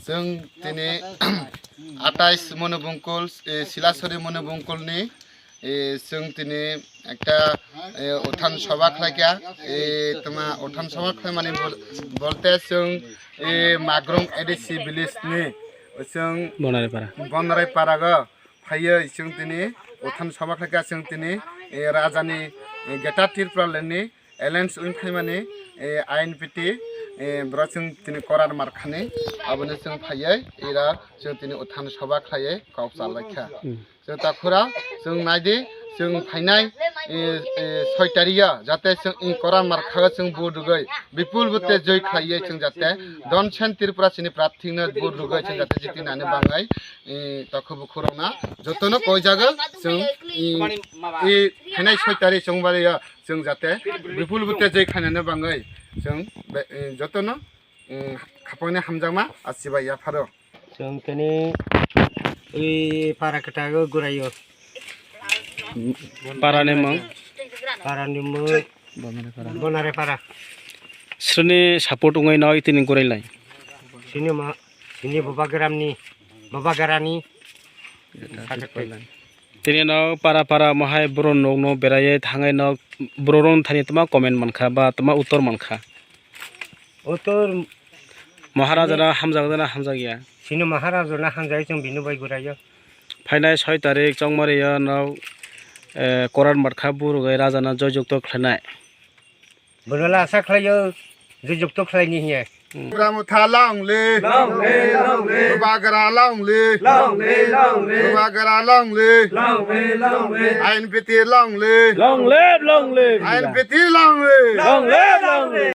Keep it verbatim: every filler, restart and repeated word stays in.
Chwng tini atais Monobongkol, eh, Silasori Monobongkolni, eh, chwng tini ekta, eh, uthan sobha khlaikha, eh, tama uthan sobha khlaimani bol-, bolte chwng, eh, Magrong A D C village ni chwng Bonarepara. Bonareparago phaiwi chwng tini uthan sobha khlaikha, chwng tini, eh, rajani, eh, Greater Tripura Land ni alliance wng phaimani, eh, I N P T, eh, boro chwng tini korar markhani, aboni chwng phaiwi ira chwng tini uthan sobha khlaiwi kok chalaikha. Hmm. Chwng takhura chwng naidi, chwng phainai, eh, eh, soi tarikha jate chwng i korar markha chwng vote rwgwi bipul vote joi khlaiwi chwng jate Donsen Tripura chini prarthino vote rwgwi chwng jate jitinani bangwi, eh, takhu bukhurokna jotono koijago chwng, eh, eh, phainai soi tarik chwng bariya chwng jate bipul vote joi khlainani bangwi chwng be-, eh, jotono, eh, khapangni hamjakma achibai yapharo. Chwng tini ui para kwtago guraio. Para ni mung? Para ni mung Bonare para. Sreni support wngwi no itini gurai lai? Sini ma, sini Baba Gram ni, Baba Gara ni. Tini no para para mohai boro nok no berai thangwi no boro rong thani tma comment mankha ba tma uttor mankha? Uttor Maharaja na hamjak na hamjak ya? Sini Maharaja na hamjak chwng bini bai guraio. Phainai soi tarik chongmari ya no, eh, korar matkha burugwi raja na joy jukto khlainai. Bono la asa khlaio, je jukto khlaini hiye. Hmm. Bra motha long live. Long live, long live. Bubagra long live. Long live, long live. Bubagra long live. Long live, long live. I N P T long live. Long live, long live. I N P T long live. Long live, long live.